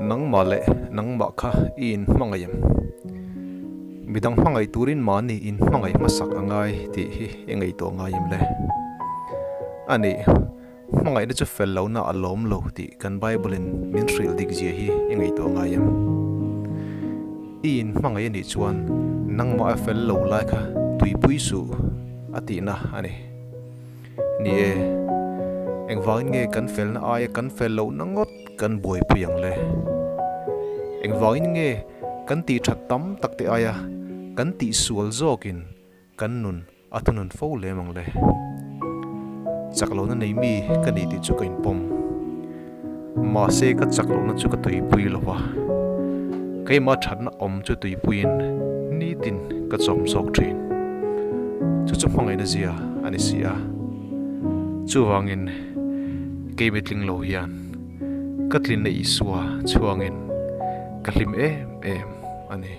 Nangmah leh nangmah kha i inhmangaih em? Midang hmangaih turin mahni inhmangaih hmasak a ngai tih hi i ngaihtuah ngai em le? A nih, hmangaihna chu fel lohna a lawm lo tih kan Bible-in min hrilh dik zia hi i ngaihtuah ngai em? I inhmangaih a nih chuan nangmah a fel lo lai kha tuipui suh a tihna a ni. Ni e, engvangin nge kan felna aia kan fel lohna ngawt kan buaipui ang le? Engvangin nge kan tih that tam tak te aia kan tih sual zawkin kan nun a thunun fo lem ang le? Chak lohna nei mi ka ni tih chu ka inpawm. Mahse ka chak lohna chu ka tuipui lo va, keimah thatna awm chu tuipuiin nitin ka chawm zawk thin. Chu chu hmangaihna zia a ni si a. Chuvangin kei mitling lo hian ka tlinna Isua chhuangin ka hlim em em a ni.